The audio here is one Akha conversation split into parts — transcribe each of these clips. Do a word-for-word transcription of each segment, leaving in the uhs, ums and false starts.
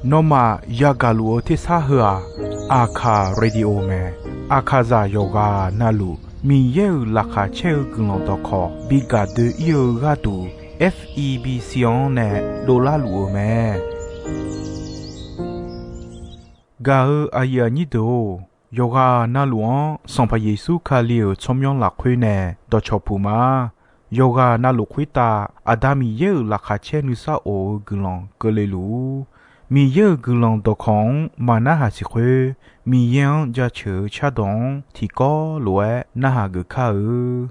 Nawmaf yagaq luf-eu tersar heu-aq, Aqkaq Radio mae. Aqkaqzaq yawqghaq navluf Miqyaer-euq laqkhaq caer-eu guiqlanq dawqkawq bi gaq doe-ir-eu gharduq, F E B C-anr nae dovlar luf-eu mae. Gaq-eu aqyuif aqnyir deuq-or, yawqghaq navluf-anr Sanqpaq Yeqsur Kali-euq tsawrmyanr lafkhoer nae dawqcawq puq ma. Yawqghaq navluf khoertav Aqda Miqyaer-euq laqkhaq caer nuisar of-eu guiqlanq keuvle luf-ur. Miqyaer-euq guiqlanq dawqkawq-anr maqnarhaq siq khoer, Miqyaer-anr jaceuq-eu cardawq-anr tiqkawv lof-aer narhaq geuf kar-eu.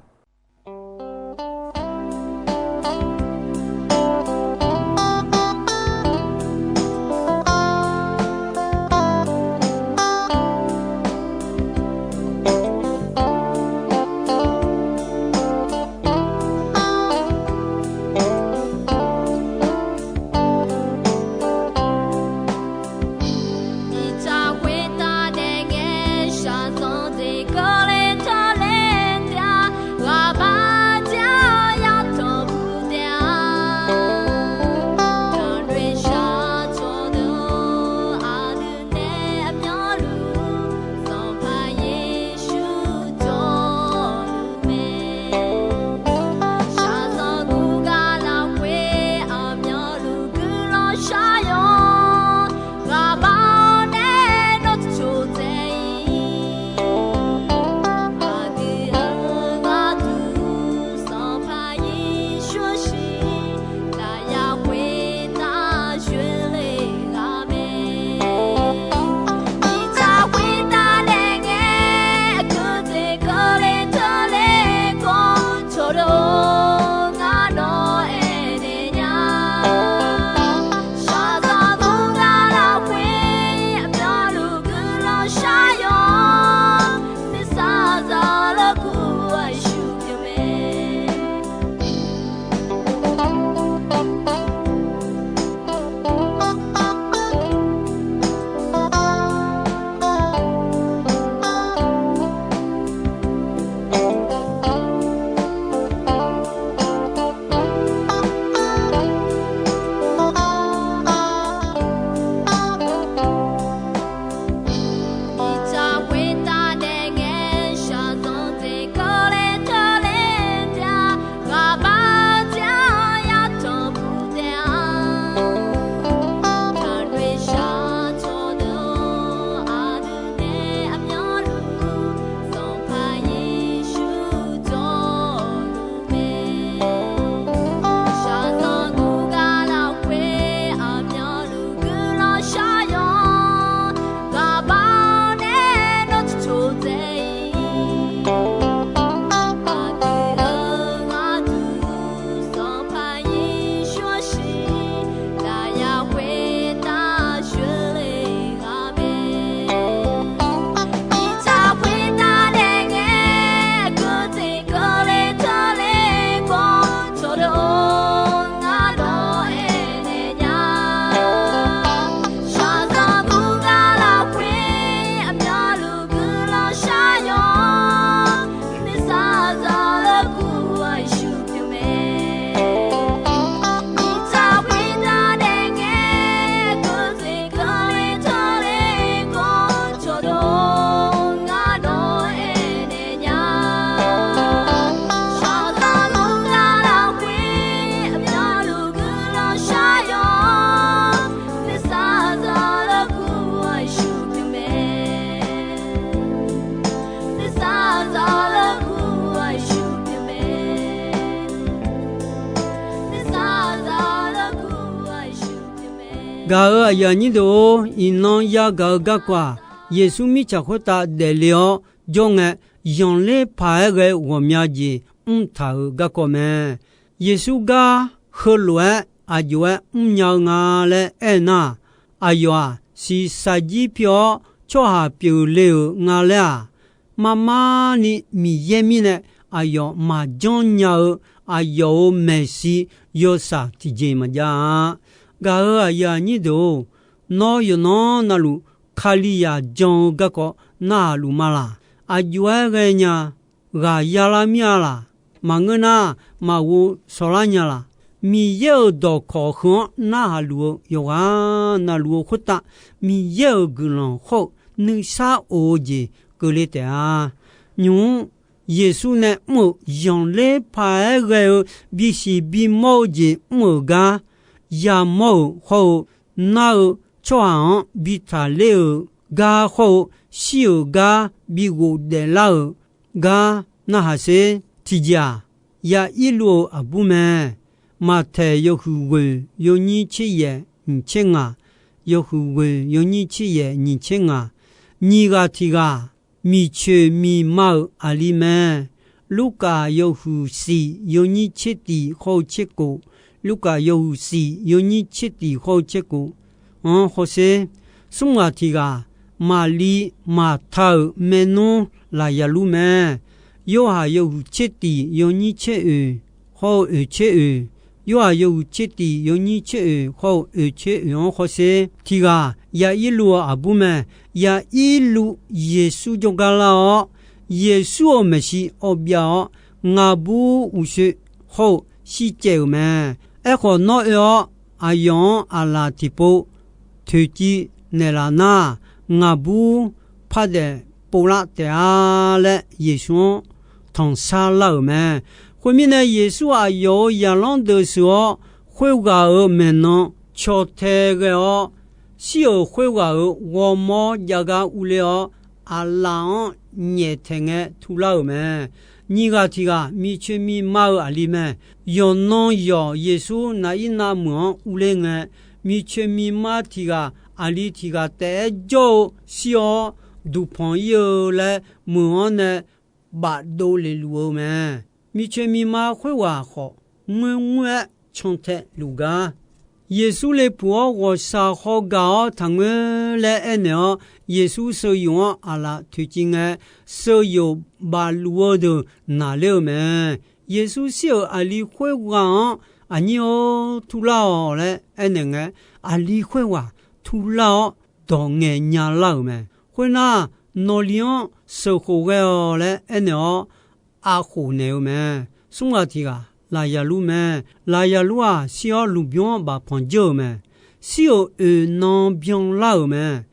Gaq-euq aqyuif aqnyir deuq-or, iqnan yagaq-eu garkawv-aq, Yeqsur mirtsaq khoertav daefle-awr jawr ngae, zanqler paq-aer ghae ghawqmya jeq mr taq-euq garkawv mae. Yeqsur gar heulof-aer aq jov-aer mrnya-eu nga laer aernar-aq, aqyawf-aq shiqshaq jir pi-awr tsawrhaq pyeufle-euq nga laer-aq, marmar ni Miqyaer mirnae aqyawf maqjanr nya-eu aqyawf-euq maeqshi yawshaq tiqjeq maqjav-a. Gaq-euq aqyuif aqnyir deuq-or, nawr yawqnan navluf Kalizaq jan-eu garkawv narhaq luf ma laq? Aq jov-aer ghaenya, ghaq yalar mir-a laq? Maqngeur nar, maqghov shawrlar nya laq? Miqyaer-euq dawqkawq heu-anr narhaq luf-eu yawqghaq navluf-eu khoertav, Miqyaer-euq guiqlanq hawr-eu nuisar of-eu jeq keuvle taef-a. Nymq-mr Yeqsur nae mr-euq zanqler paq-aer ghae-eu bisiq bimawr-eu jeq mr-euq gar, yamawr-euq hawr-eu nar-eu tsawrhaq-anr bi taqler-euq gar hawr-eu shir-euq gar bi ghofdaef lar-euq gar narhaq sher. Tiqjeq-aq, ya irluv-eu aqbur mae. Maqtaeq yawhuiq ghoeq yawnyir tser yaef nyiq tser ngaq, yawhuiq ghoeq yawnyir tser yaef nyiq tser ngaq. Nyiq ghaq tiq ghaq, miqcoeq miqma-euq aqli mae. Lurkaf yawhuiq siq yawnyir tser tiq hawr-eu tser kof, Lurkaf yawhuiq siq yawnyir tser tiq hawr-eu tser kof-anr hawsher. Smr ghaq tiq ghaq, maqli maqta-euq maernmr lafyalur mae. Yorhaq yawhuiq tser tiq yawnyir tser oeq hawr-eu oeq tser oeq, Yorhaq yawhuiq tser tiq yawnyir tser oeq hawr-eu oeq tser oeq-anr hawsher. Tiq ghaq ya irluv-eu aqbur mae. Ya irluv Yeqsur jawrgar lar-awr, Yeqsur-euq maeqshi awv byav-awr, ngaqbur uqshoe hawr-eu shircaev-euq mae. Aerkhawf, nawr oe-awr aqyawf-anr aqlaf tiqpov toeqciv naeqlaf nar, ngaqbur pardaef povlar taef-a laer Yeqsur-anr tanqsar lar-euq mae. Khoermirnae, Yeqsur aqyawf-euq zaqlanr deuq sheuq-awr, khoerghaq-euq maeqnan caw tae ghae-awr, shir-euq khoerghaq-euq ghawrmawr jav gar urler-awr, aqlaf-anr nyaeftaeq ngae turlar-euq mae. Nyiq ghaq tiq ghaq, miqcoeq miqma-eu aqli mae. Yawqnan yawq Yeqsur naqir navmeuq-anr urler ngae, miqcoeq miqma tiq ghaq aqli tiq ghaq taef-aer jawr-eu shir-awr duqpanq ir-eu laer meuq-anr nae bafdov lef luf-eu mae. Miqcoeq miqma khoerghaq khawf, ngoer ngoer-aer cantae luf gar. Yeqsur le puq-awr ghawqshaq haw gaq-awr taqngoer laer aernaeq-awr, Yeqsur sheuyoq-anr aqlaf toeqciv ngae, sheuyoq bafluf-eu deuq naqler-eu mae. Yeqsur shir-euq aqli khoerghaq-anr, Aqnyir-or, turlar-awq laer aernaeq ngae, aqli khoerghaq turlar-awr dawq ngaeqnya lar-euq mae. Khoernar, nawqli-anr sheuqkhof ghae-awq laer aernaeq-awr, aqkhof naeq-eu mae. Smr ghaq tiq ghaq lafyalur mae. Lafyalur-aq, shir-awr lmqbymr-anr bafpanq dzeur-euq mae. Shir-euq oeq nan byanlar-euq mae.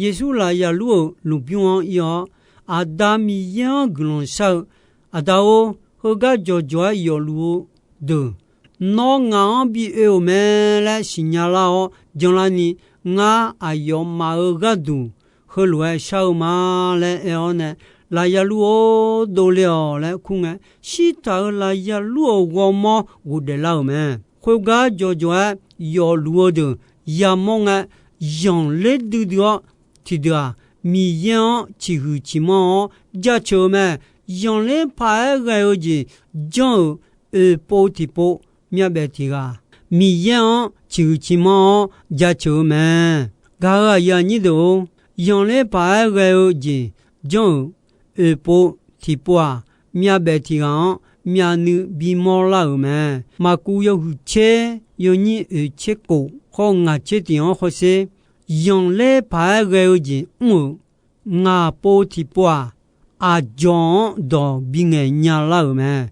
Yeqsur lafyalur-euq lmqbymr-anr ir-awr, Aqda Miqyaer-anr guiqlanq shar-eu, Aqda-or, heugar jawqjawq-aer yawfluf-eu deuq, nawr ngaq-anr bi oe-euq mae laer siqnya lar-awr janlarni, ngar aqyawfmaf-euq gharduq heulof-aer shar-eu ma laer aer-awr nae, Lafyalur-or, dovle-awq laer kur ngae, shirtaq-euq lafyalur-euq ghawrmawr ghofdaef lar-euq mae. Khoergar jawqjawq-aer yawfluf-eu deuq yamawr ngae, zanqler duidui-awr, tiqdeuq-aq, Miqyaer-anr ciqhuiq ciqmanr-awr jaceuq-eu mae. Zanqler paq-aer ghae-eu jeq janr-euq oeqpov tiqpov myavbaef tiq ghaq, Miqyaer-anr ciqhuiq ciqmanr-awr jaceuq-eu mae. Gaq-euq aqyuif aqnyir deuq-or, zanqler paq-aer ghae-eu jeq janr-euq oeqpov tiqpov-aq, myavbaef tiq ghaq-anr myavnuiv bimawr lar-euq mae. Maqkuv yawhuiq tser yawnyir oeq tser kof hawr-eu ngaq tser tiq-anr hawsher. Zanqler paq-aer ghae-eu jeq mr-euq ngaq pov tiqpov-aq, aqdzawq-anr dawq bingaeq nya lar-euq mae.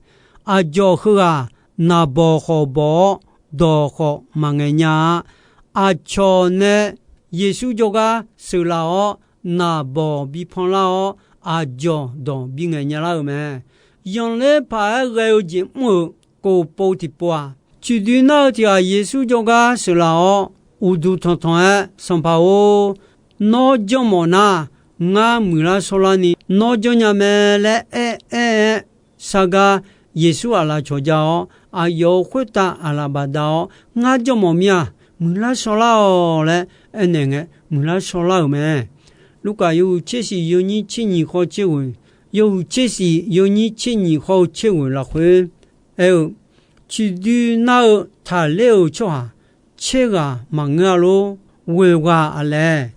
Aqdzawq heughaq naqbawq khawf bawq-awr, dawq khawf maqngaeq nya-a. Aqcawq nae Yeqsur jawrgar sheuqlaf-awr, naqbawq bipan lar-awr, aqdzawq dawq bingaeq nya lar-euq mae. Zanqler paq-aer ghae-eu jeq mr-euq kof pov tiqpov-aq, ciqdui nar-eu tiq ghaq Yeqsur jawrgar sheuqlaf-awr, uqduq tanqtanq-aer, Sanqpaq-or, nawr janrmawf nar, ngar muiqlar shawrlarni nawr janrnya mae laer aer-aer-aer, sargar Yeqsur aqlaf cawqja-awr, aqyawf-euq khoertav aqlaf bafdav-awr, Ngar janrmawf mir-a, muiqlar shawrlar-awq laer aernaeq ngae, muiqlar shawrlar-euq mae. Lurkaf yawhuiq tser shif yawnyir tser nyiq khawr tser ghoeq, yawhuiq tser shif yawnyir tser nyiq khawr-eu tser ghoeq lafkhoer aer-eu, Ciqdui nar-eu taqler-euq tsawrhaq tser ghaq maqngeur-a lor. Ghoeq ghaq aqlaeq,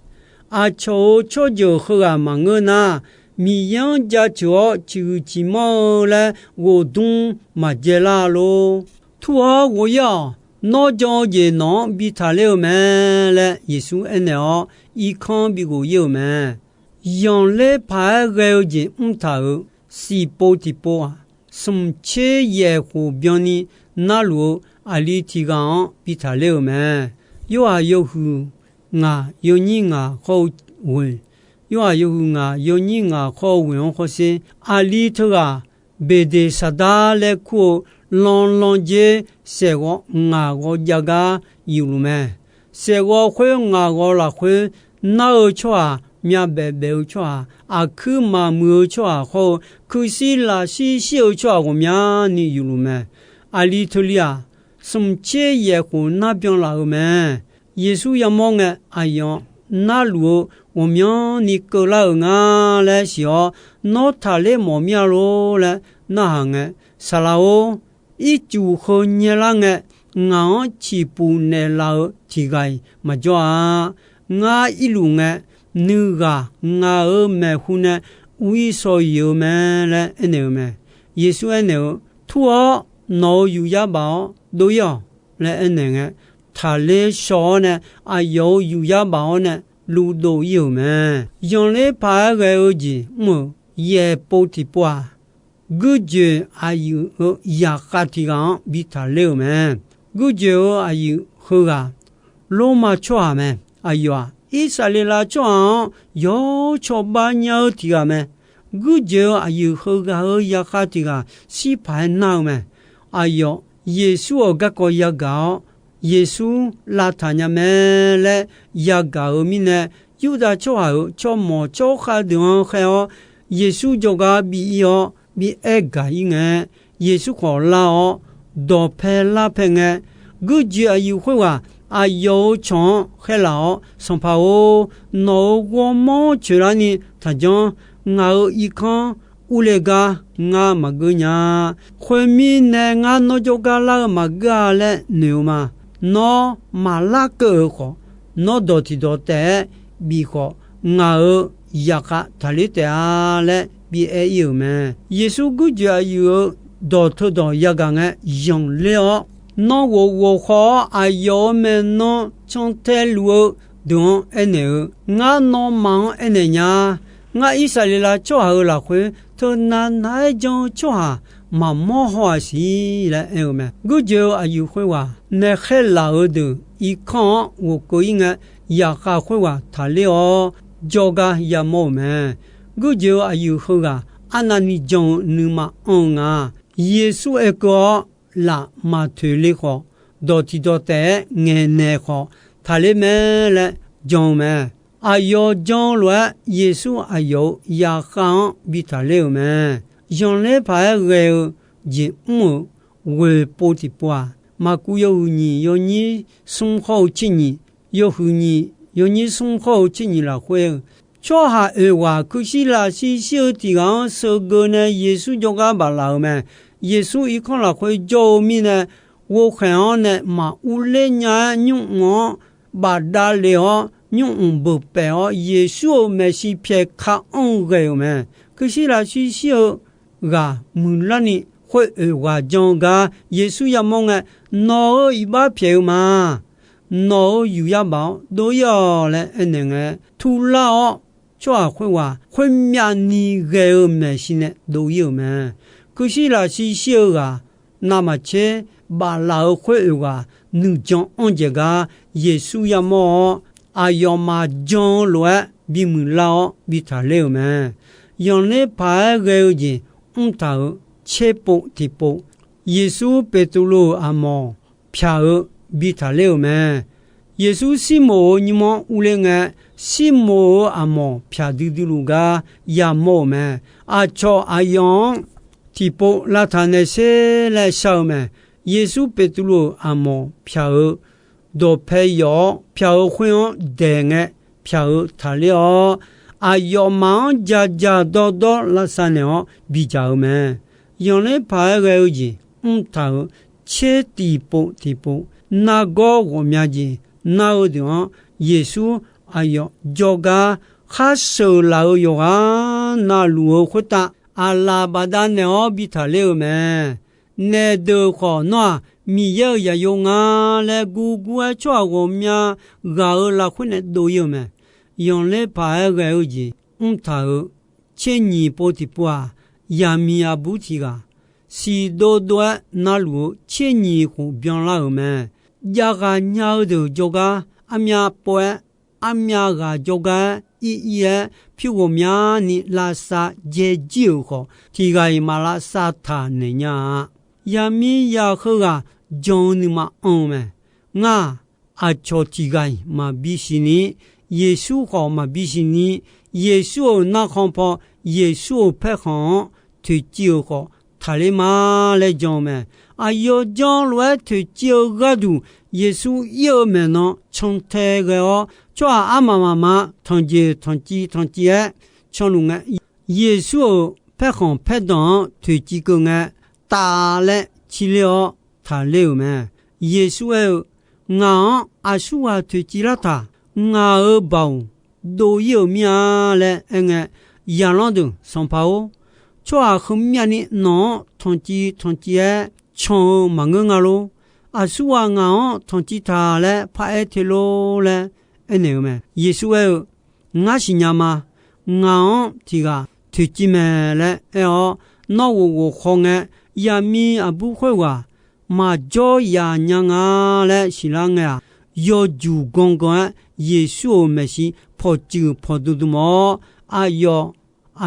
aqcawq-euq tsawrjeuq heughaq maqngeur nar, Miqyaer-anr jaceuq-awr ciqhuiq ciqmanr-eu laer ghof dmr maqjae lar-a lor. Tur-awr ghof-ir-awq. Nawr jan-eu jeq nawq-anr bi taqler-eu mae laer Yeqsur aernaeq-awr, irkanr bi ghof-ir-euq mae. Zanqler paq-aer ghae-eu jeq mrtaq-euq siqpov tiqpov-aq, smq tser yaef khof byanni narluf-eu aqli tiq ghaq-anr bi taqler-euq mae. Yorhaq yawhuiq ngaq yawnyir ngaq khawr-eu ghoeq, Yorhaq yawhuiq ngaq yawnyir ngaq khawr-eu ghoeq-anr khawrsher, aqli teughaq Beqdeqsaqdar laer kur-eu lanlandzer saeqghawv ngaq ghawv jav gar yufluf mae. Saeqghawv khoer ngaq ghawv lafkhoer, nar-eu tsawrhaq, myavbaef baef-eu tsawrhaq, aqkuir maqmuiq-eu tsawrhaq khawr-eu, kuirshir lafshir shir-eu tsawrhaq ghawqmyani yufluf mae. Aqli teulir-aq, smq tser yaef khof nar byan laf-euq mae. Yeqsur yamawr ngae, aqyawf narluf-eu ghawqmyanrni keuvlar-euq nga laer siq-awr, nawr taqler mawf mir-a lor laer narhaq ngae, Saqlaq-or, ircuf heu nyaelar ngae, ngaq-anr ciqpuf naeqlaf-eu tiq ghaq-iq maqjawr-a. Ngar irluf ngae, nuighaq ngaq-euq maeqhu nae ur-ir shaw-ir-euq mae laer aernaeq-eu mae. Yeqsur aernaeq-eu, Tur-awr, nawq-euq yufyar baf-awr dov-ir-awq laer aernaeq ngae, taqler shaw-awr nae aqyawf-euq yufyar baf-awr nae luvdov-ir-euq mae. Zanqler paq-aer ghae-eu jeq mr-euq yaeqpov tiqpov-aq, guirjoeq aqyuif-eu zaqkhav tiq ghaq-anr bi taqler-euq mae. Guirjoeq-eu aqyuif heughaq, Lormav tsawrhaq mae. Aqyawf-aq, Irsaqleqlav tsawrhaq-anr yawr cawba nya-eu tiq ghaq mae. Guirjoeq-eu aqyuif heughaq-euq zaqkhav tiq ghaq shir paq-aer nar-eu mae. Aqyawf, Yeqsur-euq garkawv yagaq-awr, Yeqsur lavtaq nya mae laer yagaq-euq mirnae, Yurdav tsawrhaq-euq tsawrmawq tsawrkhav deuq-anr khaer-awr, Yeqsur jawrgar bi ir-awr bi aer gaq-ir ngae, Yeqsur khawf lar-awr, dawqpae lar pae ngae, guirjoeq aqyuif khoerghaq aqyawf-euq cawq-anr khaerlaf-awr, Sanqpaq-or, nawq-euq ghawrmawr coeqlarni taqjanr. Ngaq-euq irkanr urle gar ngar maqgeur nya. Khoermirnae, ngar nawr jawrgar lar-eu maqgeur-a laer noeq-eu ma. Nawr maqlar keuv-euq khawf, nawr dawq tiqdawq taef-aer bif khawf, ngaq-euq zaqkhav taqler taef-a laer bi aer-ir-euq mae. Yeqsur guirjoeq aqyuif-euq dawq teudawq yagaq ngae, zanqler-awr, Nawr ghof ghof khawf-awr, aqyawf-euq maeqnan cantae luf-eu deuq-anr aernaeq-eu, Ngar nawmaf-anr aernaeq nya. Ngar Irsaqleqlav tsawrhaq-euq lafkhoer teunav nav-aer jan-eu tsawrhaq maqmawr haw-aq siq laer aer-eu mae. Guirjoeq-eu aqyuif khoerghaq nae khaerlaf-euq deuq irkanr-anr ghofkeuv-ir ngae, zaqkhav khoerghaq taqler-awr jawrgar yamawr-euq mae. Guirjoeq-eu aqyuif heughaq arnavni jan-eu nuima anr-eu nga. Yeqsur aerkeuv-awr, laf maqtoeq le khawf, dawq tiqdawq taef-aer ngaeqnaeq khawf, taqler mae laer jan-eu mae. Aqyawf jan-eu lof-aer, Yeqsur aqyawf-euq zaqkhav-anr bi taqler-euq mae. Zanqler paq-aer ghae-eu jeq mr-euq ghoeq pov tiqpov-aq, Maqkuv yawhuiq nyiq yawnyir smr khawr-eu tser nyiq, yawhuiq nyiq yawnyir smr khawr-eu tser nyiq lafkhoer-eu, tsawrhaq oeq ghaq kuirshir lafshir shir-eu tiq ghaq-anr sheugeu nae Yeqsur jawrgar baflaf-euq mae. Yeqsur irkanr lafkhoer jawr-eu mirnae, ghovkhaeq-anr nae maqurler nya-aer nymrmq-anr bafdav lef-awr, nymrmq beuq paef-awr, Yeqsur-euq maeqshi pyaeq ka anr-eu ghae-euq mae. Kuirshir lafshir shir-eu ghaq muiqlarni khoer oeq ghaq jan-eu gar Yeqsur yamawr ngae, Nawq-euq iqbax pyaeq-eu ma. Nawq-euq yufyar baf-awr dov-ir-awq laer aernaeq ngae, turlar-awr, tsawrhaq khoerghaq khoermyavni ghae-eu maeqshi nae dov-ir-euq mae. Kuirshir lafshir shir-eu ghaq navmaqtser baflaf-euq khoer oeq ghaq nuijan anr dzaeq gar Yeqsur yamawr-awr, aqyawfmaf jan-eu lof-aer bimuiq lar-awr bi taqler-euq mae. Zanqler paq-aer ghae-eu jeq mrtaq-euq tserpov tiqpov, Yeqsur Beqtuvluv-euq aqmawq pyaq-eu bi taqler-euq mae. Yeqsur Sirmoq-euq nymr-anr urler ngae, Sirmoq-euq aqmawq pyaq duidui luf gar yamawr-euq mae. Aqcawq aqyawf-anr tiqpov lavtaq naeq sher laer shar-eu mae. Yeqsur Beqtuvluv-euq aqmawq pyaq-eu dawqpae yawf-awr, pyaq-eu khoer-anr daeq ngae, pyaq-eu taqler-awr, aqyawfmaf-anr dzaqdzaq dawrdawr lavsav naeq-awr bidzaq-eu mae. Zanqler paq-aer ghae-eu jeq mrtaq-euq tser tiqpov tiqpov, nargawr ghawqmya jeq nar-eu deuq-anr, Yeqsur aqyawf jawrgar khar sheuqlaf-eu yawqghaq navluf-eu khoertav, aqlaf bafdav naeq-awr bi taqler-eu mae. Naef deuq khawf, Nawr-aq, Miqyaer-euq zaqyo nga laer gurgur-aer tsawrhaq ghawqmya ghaq-euq lafkhoer nae dov-ir-eu mae. Zanqler paq-aer ghae-eu jeq mrtaq-euq tser nyiq pov tiqpov-aq, yaqmiq aqbur tiq ghaq, siqdov dov-aer navluf-eu tser nyiq khof byanlar-euq mae. Javghaq nya-eu deuq jawrgar armyav pov-aer, armyav ghaq jawrgar-aer ir ir-aer pyur ghawqmyani lavsav dzae jir-euq khawf, tiq ghaq-iq maq lavsav taq naeq nya-a. Yaqmiqzaq heughaq jan-eu nuima anr-eu mae. Ngar-aq, aqcawq tiq ghaq-iq maqbi siqni, Yeqsur khawf maqbi siqni, Yeqsur-euq narkhan paw, Yeqsur-euq paerkhanq-anr toeqciv-euq khawf taqler ma laer jan-eu mae. Aqyawf jan lof-aer toeqciv-eu gharduq, Yeqsur ir-eu maeqnan cantae ghae-awr, tsawrhaq armaf mafma tanqjeq tanqciv tanqciv-aer canluf ngae, Yeqsur-euq paerkhanq paerdanq-anr toeqciv keuv ngae, taf laer ciler-awr taqler-euq mae. Yeqsur aer-eu, Ngaq-anr aqsurghaq toeqciv lartaq. Ngaq-euq baoq dov ir-euq mir-a laer aerngae, Zaqlanr deuq sanqpaq-or, tsawrhaq heumyavni nawq-anr tanqciv tanqciv-aer can-eu maqngeur nga lor. Aqsurghaq ngaq-anr tanqciv taq laer paraer te lor laer aernaeq-eu mae. Yeqsur aer-eu, Ngar siqnya ma. Ngaq-anr tiq ghaq toeqciv mae laer aer-awr, nawr ghof ghof khaw ngae, yaqmiq aqbur khoerghaq maqjawr yaf nya nga laer siqlar ngae-aq, yawjuq gangan-aer Yeqsur-euq maeqshi pawqtsuif pawqdm dm-awr, aqyawf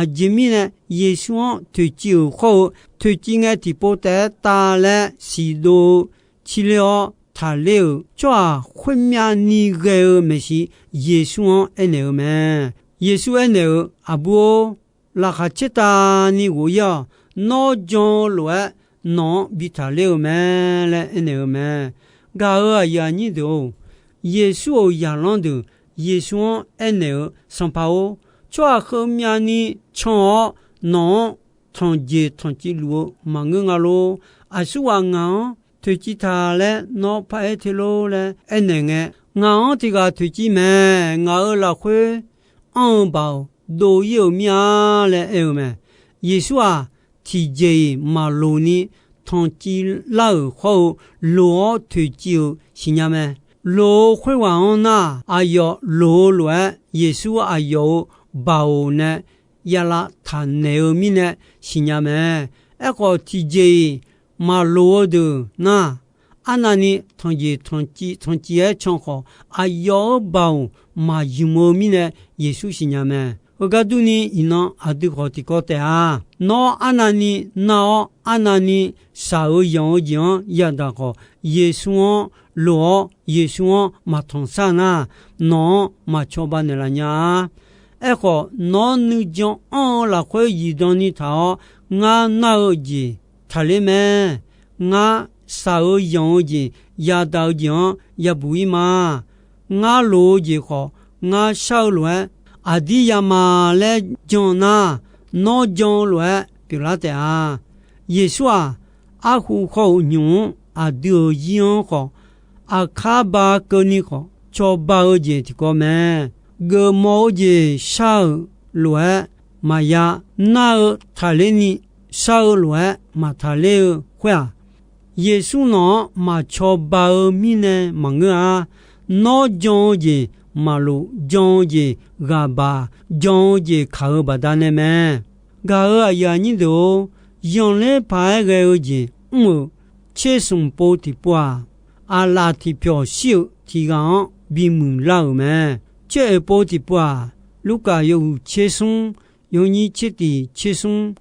aqjeq mirnae Yeqsur-anr toeqciv-euq khawr-eu, toeqciv ngae tiqpov taef-aer tav laer siqdov-eu ciler-awr taqler-euq tsawrhaq khoermyavni ghae-eu maeqshi Yeqsur-anr aernaeq-eu mae. Yeqsur aernaeq-eu, Aqbur-or, laqkhaq caertavni ghof ir-awq. Nawr jan-eu lof-aer nawq-anr bi taqler-eu mae laer aernaeq-eu mae. Gaq-euq aqyuif aqnyir deuq-or, Yeqsur-euq zaqlanr deuq Yeqsur-anr aernaeq-eu, Sanqpaq-or, tsawrhaq heumyavni can-awr nawq-anr tanqjeq tanqciv luf-eu maqngeur nga lor. Aqsurghaq ngaq-anr toeqciv taq laer nawr paraer te lor laer aernaeq ngae, Ngaq-anr tiq ghaq toeqciv mae. Ngaq-euq lafkhoer anr-eu baoq dov ir-euq mir-a laer aer-eu mae. Yeqsur-aq, tiqjeq-iq maqloq ni tanqciv lar-euq hawr-eu loq-awr toeqciv-euq siqnya mae. Loq-eu khoerghaq-anr nar, aqyawf loq-eu lof-aer Yeqsur aqyawf-euq baoq nae yalav taqnaeq-eu mirnae siqnya mae. Aerkhawf, tiqjeq-iq maqloq-eu deuq nar, arnavni tanqjeq tanqciv tanqciv-aer can khawf, aqyawf-euq baoq maqymq-eu mirnae Yeqsur siqnya mae. Heugar durni, iqnan aqdui khawf tiqkawv taef-a. Nawr arnavni nar-awr, arnavni shaq-eu yanq-eu jeq-anr yadaq khawf, Yeqsur-anr loq-awr, Yeqsur-anr maqtanq shar nar, nawq-anr maqcawba naeqlaf nya-a. Aerkhawf, nawr nuijan anr-eu lafkhoer zifdan ni taq-awr, ngar nar-eu jeq taqler mae. Ngar shaq-eu yanq-eu jeq, yadaq-eu jeq-anr yabuq ir ma. Ngar loq-eu jeq khawf, ngar shar-eu lof-aer aqdir yama laer jan nar, nawr jan-eu lof-aer pyeuflar taef-a. Yeqsur-aq, arhu hawr-euq nymq-anr aqdui-euq zir-anr khawf, aqkar ba keuvni khawf cawba-eu jeq tiqkawv mae. Geufmawf-eu jeq shar-euq lof-aer maqya nar-eu taqler ni, shar-eu lof-aer maqtaqler-eu khoer-aq, Yeqsur nawq-anr maqcawba-eu mirnae maqngeur-a. Nawr jan-eu jeq maqlof, jan-eu jeq ghaq baq, jan-eu jeq kaq-eu baqdanae mae. Gaq-euq aqyuif aqnyir deuq-or, yanqler paq-aer ghae-eu jeq mr-euq tser smq pov tiqpov-aq, aqlaf tiqpyawq shir-euq tiq ghaq-anr bimuiq lar-euq mae. Tser oeq pov tiqpov-aq, Lurkaf yawhuiq tser smr, yawnyir tser tiq tser smr,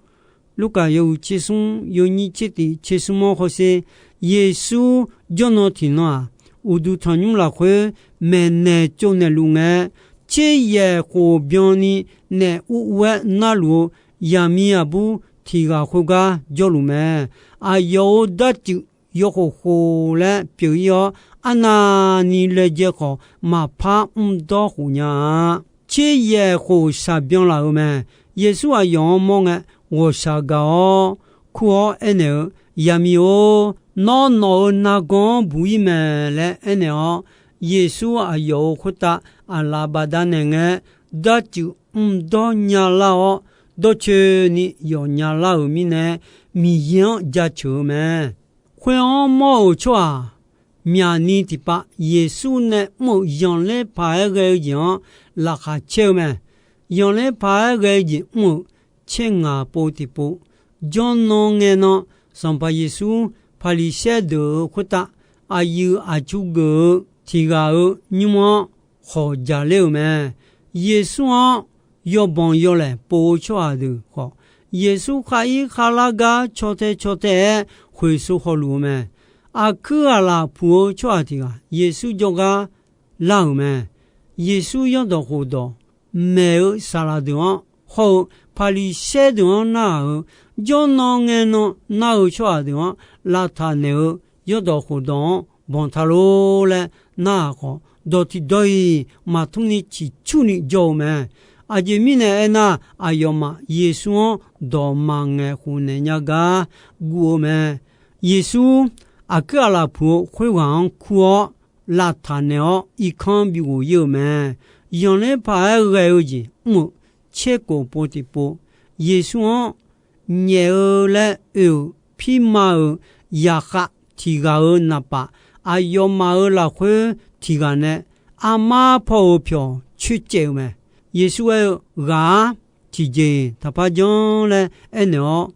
Lurkaf yawhuiq tser smr, yawnyir tser tiq tser smr-anr hawsher. Yeqsur jawrnan tiqnan-aq, uqduq tanqnymr lafkhoer maeqnaeq tsovnaeq luf ngae, tser yaeq khof byan ni naef ur ur-aer narluf-eu yaqmiq aqbur tiq ghaq khoergar jawrluf mae. Aqyawf-euq darcuif yawkhof khof laer pyeuf ir-awr, arnavni laejae khawf maqpar mrdawr khof nya-a. Tser yaeq khof shaqbyan laf-euq mae. Yeqsur aqyawf-anr mawr ngae, ghawqshaq gaq-awr kur-awr aernaeq-eu, Yaqmiq-or, nawr nawq-euq nargawr-anr buq ir mae laer aernaeq-awr, Yeqsur aqyawf-euq khoertav aqlaf bafdav naeq ngae, darcuif mrdawr nyalar-awr, dawrcoeni yawf nyalar-euq mirnae, Miqyaer-anr jaceuq-eu mae. Khoer-anr mawr-euq tsawrhaq myaqni tiqpav Yeqsur nae mr-euq yanqler paq-aer ghae-eu jeq-anr laqkhaq caer-eu mae. Yanqler paq-aer ghae-eu jeq mr-euq tser ngaq pov tiqpov, jawrnan ngae nan Sanqpaq Yeqsur Paqliqsaer deuq-euq khoertav aqyuif aqtsu geuf-eu tiq ghaq-euq nymr-anr khawq jaqler-euq mae. Yeqsur-anr yawbanq yawlaeq pov-eu tsawrhaq deuq khawf, Yeqsur khar ir kharlar gar caw tae caw tae-aer khoeqsov hawluf-eu mae. Aqkuir aqlaf puq-eu tsawrhaq tiq ghaq Yeqsur jawrgar lar-euq mae. Yeqsur yawrdawq khofdawq maeq-eu saqlaq deuq-anr hawr-eu Paqliqsaer deuq-anr narhaq-euq, jawrnan ngae nan nar-eu tsawrhaq deuq-anr lavtaq naeq-eu yawrdawq khofdawq-anr banq ta lor laer narhaq khawf, dawq tiqdawq-iq maqtmr ni ciqcurni jawr-eu mae. Aqjeq mirnae aernar, aqyawfmaf Yeqsur-anr dawq maqngaeq khofnaeq nya gar guv-eu mae. Yeqsur aqkuir aqlaf puq-eu khoerghaq-anr kur-awr, lavtaq naeq-awr irkanr bighof ir-eu mae. Zanqler paq-aer ghae-eu jeq mr-euq tserkof pov tiqpov, Yeqsur-anr nyaef-eu laer oe-euq pirma-euq zaqkhav tiq ghaq-euq naqpaf, aqyawfmaf-euq lafkhoer tiq ghaq nae armar paw-euq pyawq coercaev-eu mae. Yeqsur aer-eu, Ghaq-ar, tiqjeq-iq taqpar janr laer aernaeq-awr,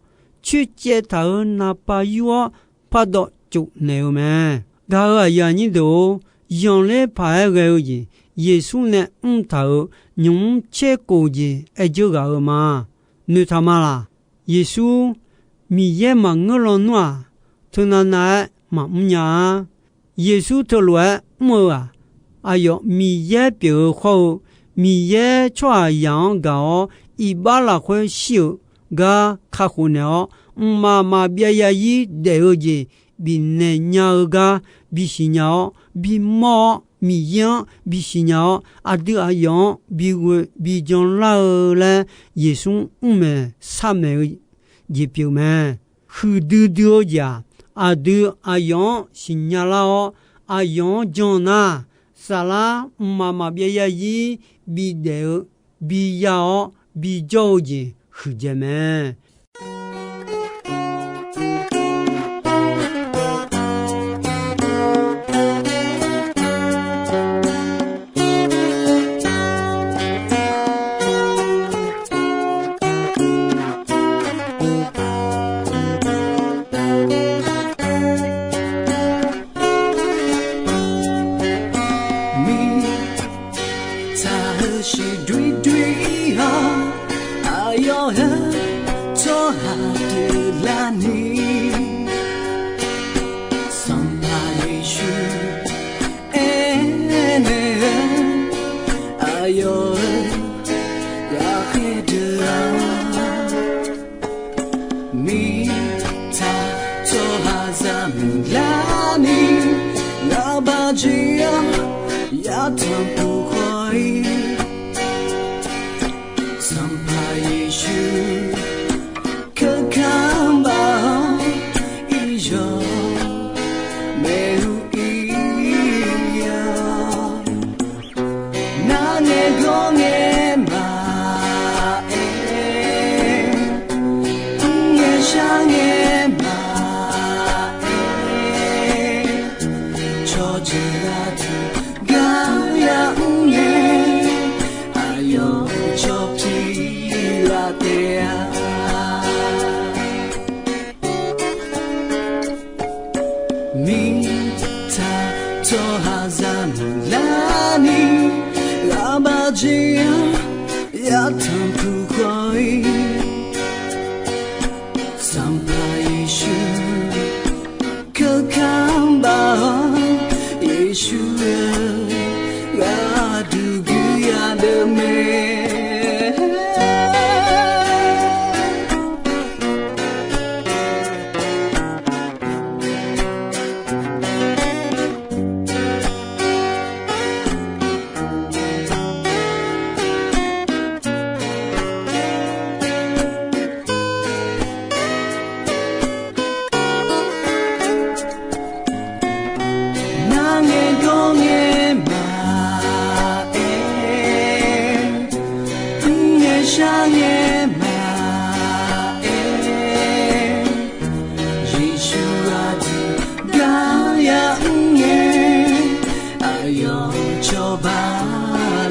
coercaev taq-euq naqpaf yur-awr pardawv cofnaeq-eu mae. Gaq-euq aqyuif aqnyir deuq-or, zanqler paq-aer ghae-eu jeq Yeqsur nae mr taq-euq nymq mr tserkof jeq aer dzeur ghaq-eu ma. Noeqtaq ma laq? Yeqsur Miqyaer maqngeur lawnmr-aq, teunav nav-aer maqmr nya-a. Yeqsur teulof-aer mr-eu-aq, aqyawf Miqyaer pyeuf-eu khawr-eu, Miqyaer tsawrhaqzaq-anr gaq-awr iqbax lafkhoer shir-euq gar kakhof naeq-awr, mqmaq maqbyav zarzir daef-eu jeq bifnaeq nya-eu gar bisiq nya-awr, bimawr-awr, Miqyaer-anr bisiq nya-awr, aqdui aqyawf-anr bighoe bijan lar-eu laer Yeqsur mr maeq shar maeq-eu jeq pyeuf mae. Huiqdui dui-eu jeq-aq, aqdui aqyawf-anr siqnya lar-awr, aqyawf-anr jan nar, saflar mqmaq maqbyav zarzir bidaef-eu, biya-awr bijawr-eu jeq huiqdzaeq mae. Mirtsaq heusiq doerdoer-awr, aqyawf heu tsawrhaq deuq larni, Sanqpaq Yeqsur aernaeq-eu, aqyawf-euq ghaqkhaer deuq-aq, mirtsaq tsawrhaqzaq muiqlarni, ghaqbaq jeq-anr yatanq puq khawf-ir, Sanqpaq Yeqsur keuka baf-awr, iqyawq maeq-eu ir-awr, narngae gawr ngae maqaer, mrngae shar ngae maqaer, cawqjeuq aqdui gar ya mrngae, aqyawf cawq pi laf taef-a. Mirtsaq tsawrhaqzaq muiqlarni, ghaqbaq jeq-anr yatanq puq khawf-ir, Sanqpaq Yeqsur keuka baf-awr, Yeqsur-eu gharduq guiya deuq mae. Narngae gawr ngae maqaer, mrngae shar ngae maqaer, Yeqsur aqdui gar ya mrngae, aqyawf cawba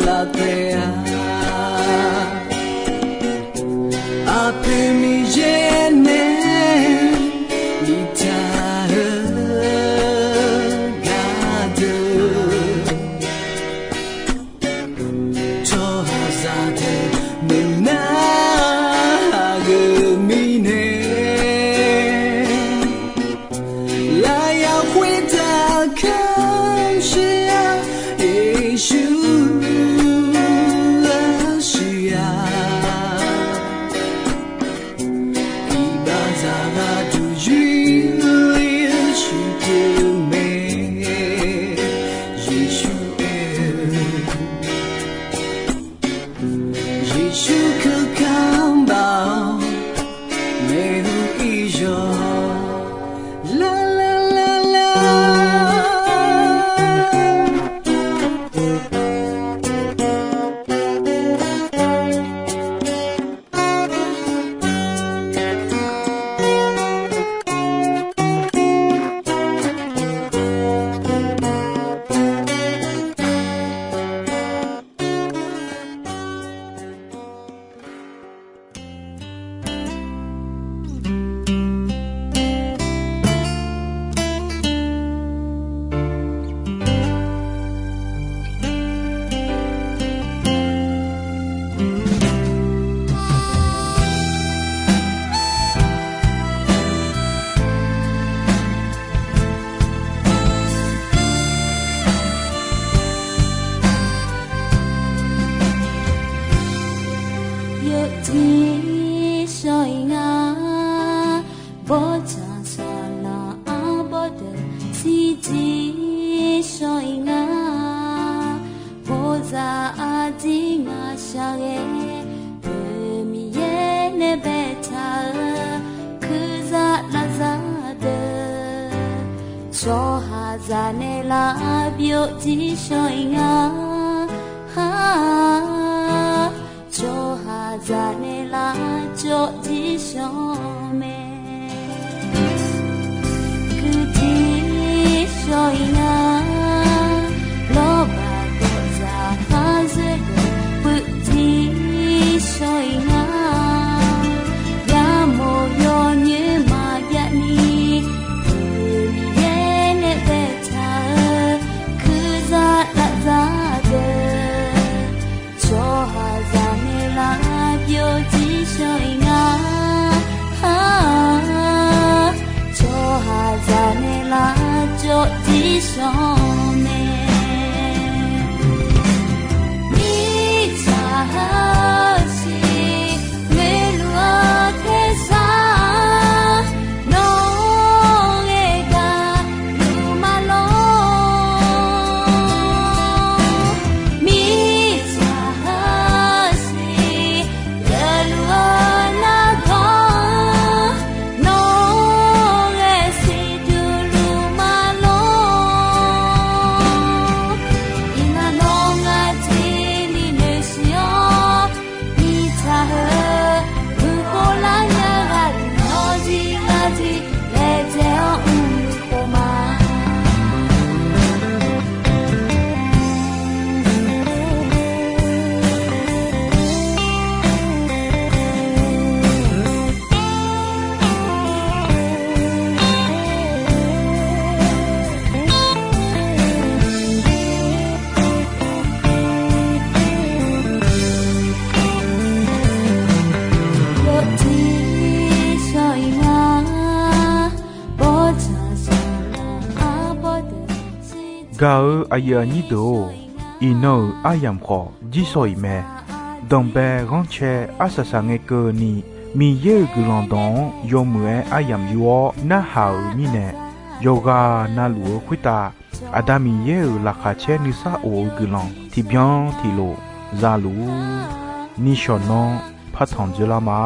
laf taef-a. Aqpoeq Miqyaer nae Oqzaq aqdir ngaq shaqghae-eu Miqyaer nae baetaq-euq kuirzaq lafzaq deuq, tsawrhaqzaq nae lavbyov jir shawr-iq nga. Tsawrhaqzaq nae lavcawv jir shawr mae. Guiqjir shawr-iq nga. Lawrbaq dawqzaq khar zoer deuq puivjir shawr-iq nga. Yamawr yawnyoer maqjav ni, Miqyaer nae baetaq-eu kuirzaq lafzaq deuq, tsawrhaqzaq nae lavbyov jir shawr-iq nga. Tsawrhaqzaq nae lavcawv jir shawr mae. Mirtsaq heusiq ngoeqluf-eu tersar, nawr ghae gaq luf ma lor. Mirtsaq heusiq ghaeluf-eu nargawr, nawr ghae siqduq luf ma lor. Iqnan nawr ngaq jeq ni noeqsiq-awr, mirtsaq heu guiqkhov lar nya ghaq nawr jir ngaq jeq laejae-awr mrluf khof ma. Gaq-eu aqyuif aqnyir deuq-or, iqnan-euq aryamq khawf jir shawq-iq mae. Danqbae ghanrcae arsaq saq ngae keuvni, Miqyaer-euq guiqlanq dawq-anr yawmuiq-aer aryamq yur-awr narhaq-euq mirnae, yawqghaq na luf-eu khoertav Aqda Miqyaer-euq laqkhaq caer nuisar of-eu guiqlanq tiqbyan tiqlof za luf-ur. Nishawq nanr partanq dzoerlar ma.